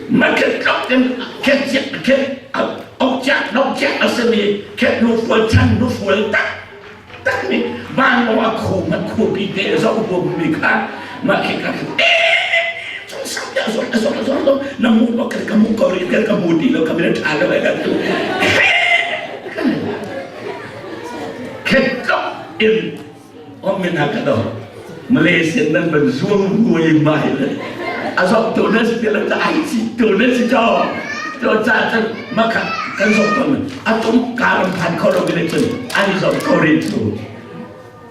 Makhet in khet khet okciak nokciak a simi khet nufual chan nufual tak tak mi vanlawng a khu man khupi te zoh bum mi kha mah khi kha chung sang te zor zor zor lo na mu ba ka mu ko ri ka mu ti lo ka mi tha lo ka tu khet tlok in Omina ka do Malaysia nan ban zuang huai mai le a zok tu na si la ta ai chi tu na si cho cho cha chan ma kha kan zok ton atum karam phan kho lo mi chun an zok ko ri chu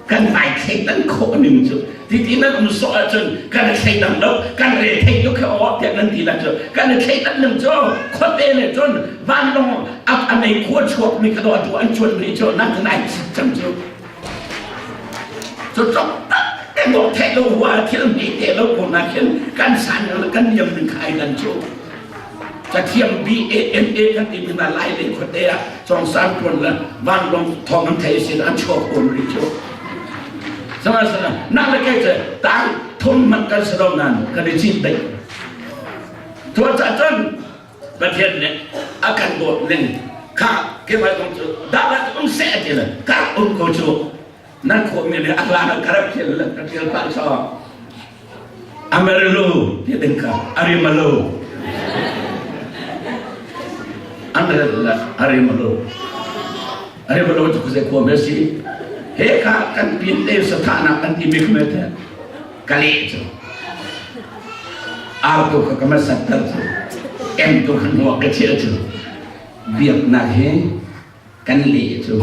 kan vai thei tan kho ning chu ti ti nan um so a chun kan thei dang lo kan re thei tu khe o te nan ti la chu kan thei tan ning chu khote le chun van long ap anei khua chuak mi ka do tu an chuan ri chu nan kan ai chang chu Cutluk tak te dawh theih lo hua thil hme te lo ko na khin kan san le kan niam ning kha ai dan cu. Cathiam BAMA kan ti mi na lai le khuate ah congsan tuan le vanlawng thawng an thei sin an chuak um rih cu. Sama sana nak le kai ce tang thum man kan si lo nan kan i cit dei. Tuan ca cun Pathian nih a kan dawt ning kha keimah zong cu dah um seh ti le ka um ko cu nan khawh mi nih a hlan ah ka rak thil le ka thil pah so Amarillo ti ding kha Arimalo Amarillo Arimalo Arimalo cu kuzai khua me si he kha kan pin te sathah kan ti mi khme te ka leh cu ar tu kha ka masatter cu em tu kha hnuak ka chiah cu biaknak hi kan leh cu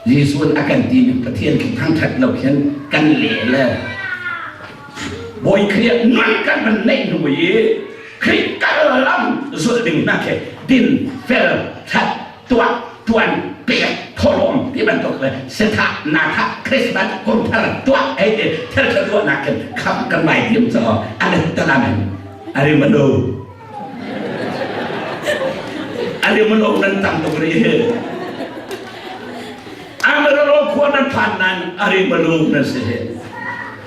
Jesuh a kan ti mi Pathian khi thangthat lo khin kan leh le Bawi Khrih nun kan van neih hnu i Khrih kal lam zulh ding hna khi din fel that tuah tuan pek thawhlawm ti bantuk le sethah nathah Christmas kumthar tuah ei ti thil tha tuahnak in kham kan mai thiam cho an talamen arimalo arimalo nan tam tuk ri he amaralo khua nan phan nan arimalo nan si he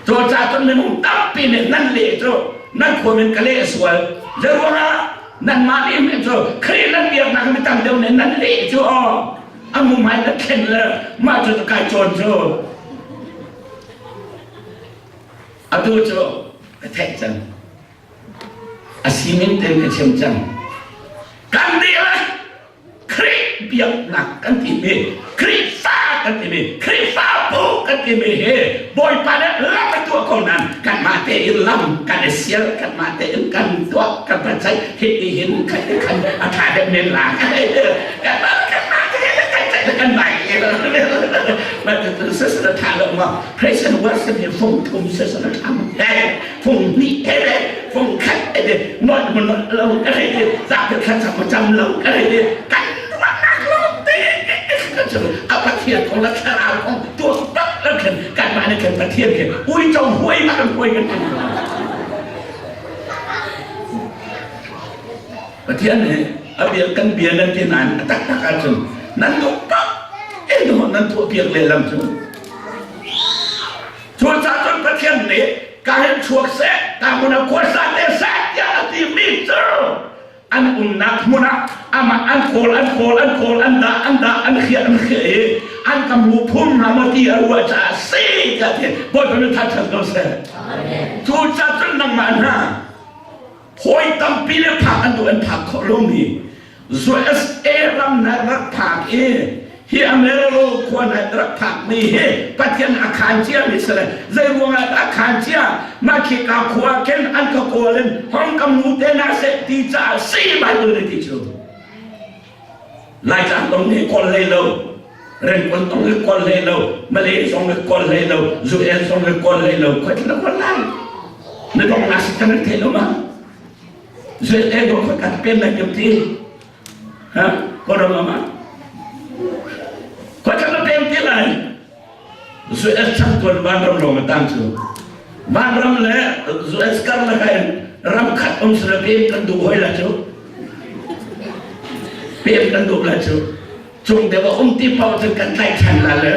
cho cha ton minung tampi nih nan le cu nan khua min ka le sual zeruangah Nanmah nih min cu Khrih nan biaknak mi tam deuh nih nan leh cu aw a mumai na thlen le mah cu kai cawn cu atu cu ka theih cang a sining tein ka chim cang kan dihlak Khrih biaknak kan timi Khrihfa kan timi Khrihfabu kan timi hi Bawipa nih lam a tuah ko nan kanmah tein lam kan i sial kanmah tein kan tuah kan patchai hi ti hin khat khan a tha deuh men la kanmah kanmah tein kan ceih kan bai ma tu se se tha lo ma praise and worship hi fung thum se se tha ma fung hnih he fung khat he not mun lo ka hei ti za pe khat cham cham lo ka hei ti kan ruahnak lawng te kan chu a pathian kong la thlarau kong tuak tak la khen kan mah ne khen pathian khen ui chong huai ma kan huai kan pathian he a bia kan bia nan ti nan a tak tak ahcun nan duh pak in duh nan tuah piak le lam cu Cucaah cun Pathian nih ka hin chuak seh, ka hmun ah khuasa te seh tiah a timi cu an umnak hmun ah amah an kawl an kawl an kawl an dah an dah an khiah an khiah i an ka mu phum hna maw ti a ruah caah si tiah ti Bawipa min thangṭhat ko seh. Cucaah cun nangmah hna hawi tampi le phak an duh an phak khawh lomi USA ram na rak phak i hi Amarillo khua na rak phak mi hi Pathian a khaan cia mi si le zei ruangah dah a khaan cia mah khi ka khua khin an ka kawl in hong ka mu te na seh ti caah si Bible nih ti cu Laitlang tong nih kawl hlei lo Rengkon tong nih kawl hlei lo Malay zong nih kawl hlei lo Zuel zong nih kawl hlei lo khoi na kawl lai na dong na si kan thei lo ma Zuel e do khoi kan pen lai ti ha koram ama khoi kan pen ti lai Zuel chang tuan vanram lawng a tang cu vanram le Zuel kar la kai ram khat um sila pem kan duh hoi la cu pem kan duh la cu cung deuh a um ti paoh cun kan tlaihchan la le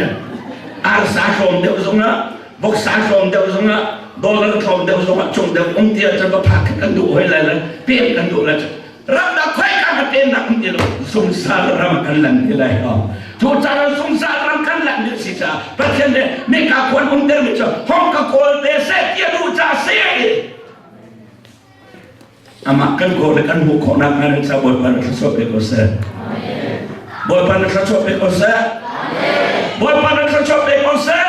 arsa hlawm deuh zongah voksa hlawm deuh zongah. Dollar tlawm deuh zong ah cung deuh um ti ahcun va phak kan duh hoi lai le pem kan duh lai. Ramdang khoika ka pemnak um ti lo zungzal ram kan lan ti lai ho. Cu caah zungzal ram kan lan ding si caah Pathian nih nika khuan um ter mi cu hong ka kawl te seh ti a duh ca si. Amah kan kawl le kan hmuh khawhnak hnga ding caah Bawipa na thluachuah pe ko seh. Bawipa na thluachuah pe ko seh. Bawipa na thluachuah pe ko seh.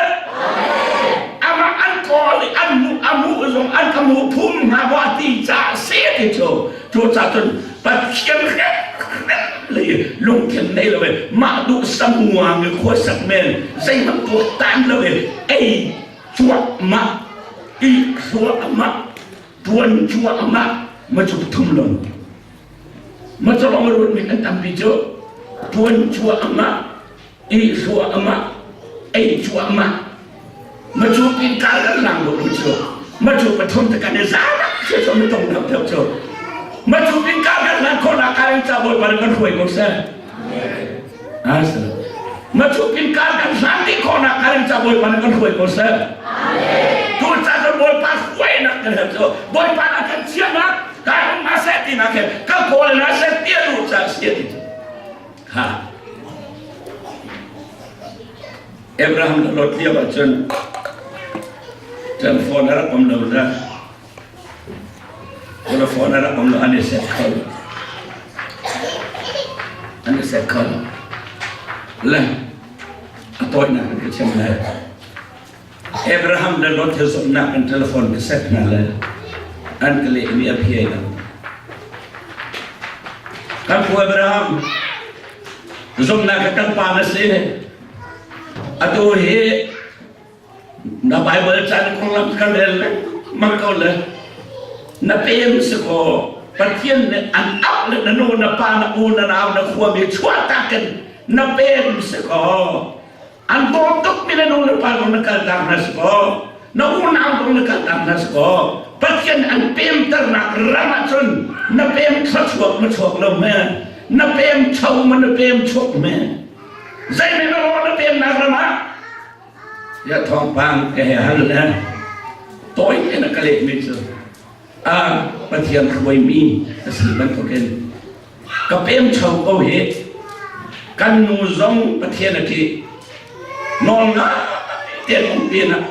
Amah an kawl i an hmuh a hmuh zong an ka hmuh phum hna maw ti caah si ti cu cu ca cun Pathian lei lungthin nei lo i mah duh samuang i khuasak men zeihmanh tuaktan lo i ei cuahmah i thluahmah tuan cuahmah ma cu pathum lo ma cu lawng ruat mi kan tampi cu tuan cuahmah i thluahmah ei cuahmah ma cu pin kar kan lang lo cu ma cu pathum te kan i za se so mi tong deuh deuh cu ma cu pin kar kan lang kho na karin ca bawipa kan hruai ko seh Ma cu pin kar kan hlan dih khawhnak karin ca Bawipa nih kan hruai ko seh. Tu ca cu Bawipa hruainak kan herh cu Bawipa na kan chiahnak kai um na seh ti nak he ka kawl na seh ti a duh ca si ti cu. Ha. Abraham le Lot lio ahcun telephone a rak um lo le Telephone a rak um lo an i set kho lo. An i set kho lo. Le a tawinak in ka chim lai. Abraham le Lot he zumhnak in telephone ka set hna le an ka lehmi a phiai lo. Kan pu Abraham zumhnak ka kan pa na si. Atu hi Na Baibal caan konglam kan rel lengmang ko le na pem si kaw Pathian nih an auh le na nu na pa na u na nau na khuami chuahtak in na pem si kaw an dawt tukmi na nu na pa zong na kaltak hna si kaw na unau zong na kaltak hna si kaw Pathian an pemternak ram ahcun na pem thluachuak na chuak lo me na pem cho ma na pem chuak me zei men na na pemnak ram ah Ya thawngpang ka he hal le tawi tein a ka lehmi cu a Pathian hruaimi a si bantukin ka pem cho ko hi kan nu zong Pathian a ṭih nawl ngai tein um pinah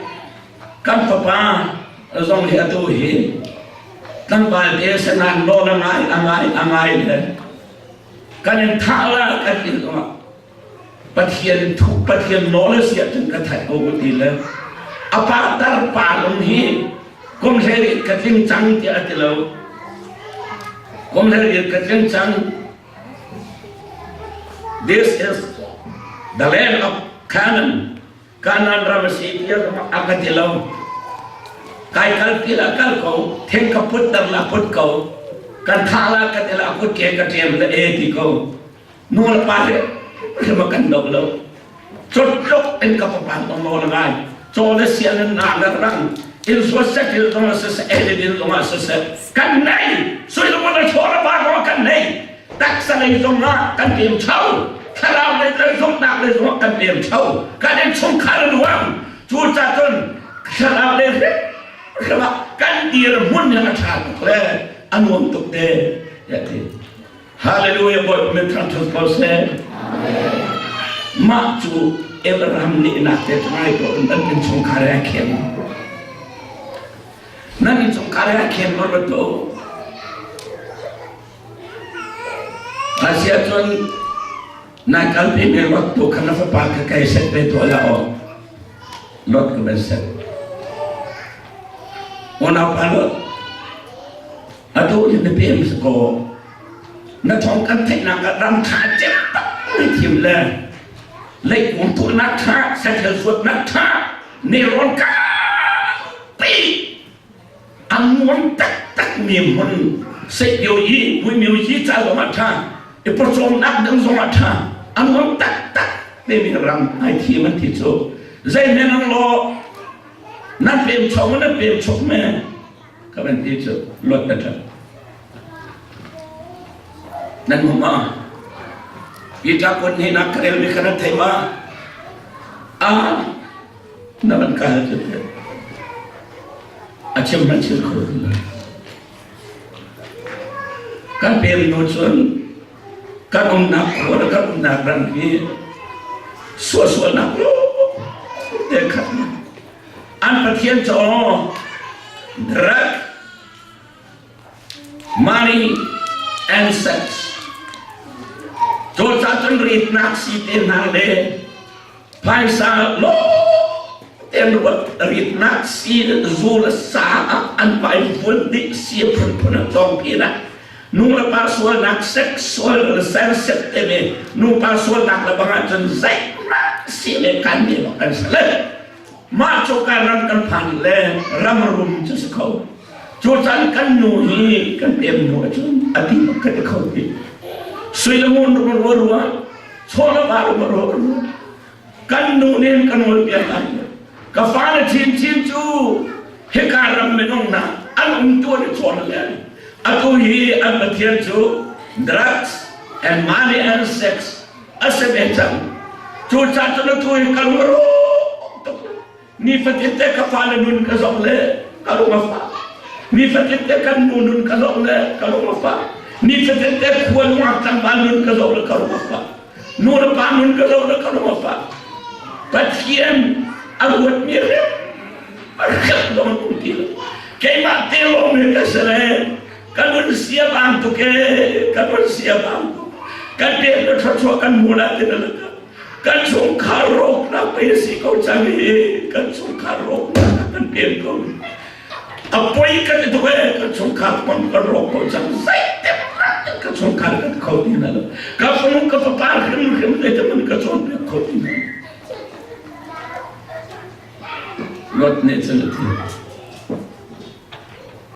kan fapa zong hi atu hi tlangval te sanan nawl a ngai a ngai a ngai le kan in thah la kan in zongah Pathian thu Pathian nawl a si ahcun ka that ko ti le a pa tar pa lung hi kum hlei ka tling cang tiah a ti lo kum hlei ka tling cang this is the land of Canaan Canaan ram a si tiah a ka ti lo kai kal ti la kal ko theng ka put tar la put ko kan tha la ka ti la put ke ka ṭem la e ti ko Nu le pa he hrim a kan do lo. Cawtluk in ka papa tong nawl ngai. Caw le sian in na le rang. In suat sekil zong ah siseh, elin zong ah siseh, kan nei. Sui le na chaw le pa zong kan nei. Taksa lei zong ah kan pem tho. Thlarau lei le zumhnak lei zong ah kan pem tho. Kan in chungkhar nuam. Cu ca cun thlarau lei hrim ah kan dirhmun hi a ṭha tuk le a nuam tuk te. Ya ti. Hallelujah Bawipa min thangṭhat ko seh. Mah cu Abraham nih nak te ngai ko nan innchungkhar he khen. Nan innchungkhar he khen ko rat to. Asia cun nai kalpi mi Lot tu kha na fapa ka kai set ve tuah la aw. Lot ka ben set. Unau pa Lot Atu hi na pem si kaw na thawng kan theihnak ah ram ṭha cem tak mi thim le leikung tuahnak ṭha sathel zuatnak ṭha nelrawn pi a nuam taktak mi hmun seipio yi puimiu yi ca zong ah ṭha i pawcawmnak ding zong ah ṭha a nuam taktak timi ram ai thim an ti cu zei men an law nan pem chong nan pem chuk me Ka van ti cu luat ka ṭhat. Nan hmu ma? Peter kun hi nak ka relmi kha nan thei ma? Ah, na van ka hal cu. chim hmanh chim kho ti lo. Kan pem hnu cun kan umnak khua le kan umnak ram hi sualsualnak te khat an Pathian cu drug money and sex cucaah cun ritnak si te hna le phaisa lawng ruat ritnak si zu le sa ah an vai vun dih si phunphun an tong pin ah nu le pa sualnak sexual le serset timi nupa sualnak le bang ahcun zeihmanh si le kan mi bak kan si le mah cu kan ram kan phan le ram rum cu si kho cu can kan nu hi kan pem nu ahcun a ti bak ka ti kho ti sui le ngun rua rua Kan nu nih kan ngolpiak lai. Ka fale chinchin cu hika ram minung na an um tuan i chawn le atu hi an pathian cu drugs and money and sex a si ve cang. Cucaah cun atu hi ka lung a rawk tuk. Nifatin te ka fale nun ka zoh le ka lung a fah. Nifatin te kan nu nun ka zoh le ka lung a fah. Nifatin te khua lungak tlangval nun ka zoh le ka lung a fah. Nu le pa nun ka zoh le ka lung a fah. Pathian a ruatmi rim a hrep zong an um ti lo. Keimah te lawng he ka si le ka nun sia bang tuk e ka nun sia bang tuk. Kan pek le thluachuah kan hmu la ti na laka. Kan chungkhar rawknak pei a si ko cang i kan chungkhar rawknak kan pen ko. A poi kan i tuk e kan chungkhar pang kan rawk ko cang zeitin kan chungkhar kan kho ti hna lo. Ka fanu ka fapa hrim hrim zeitin ka cawnpiak kho ti hna. Lot nih cun a ti.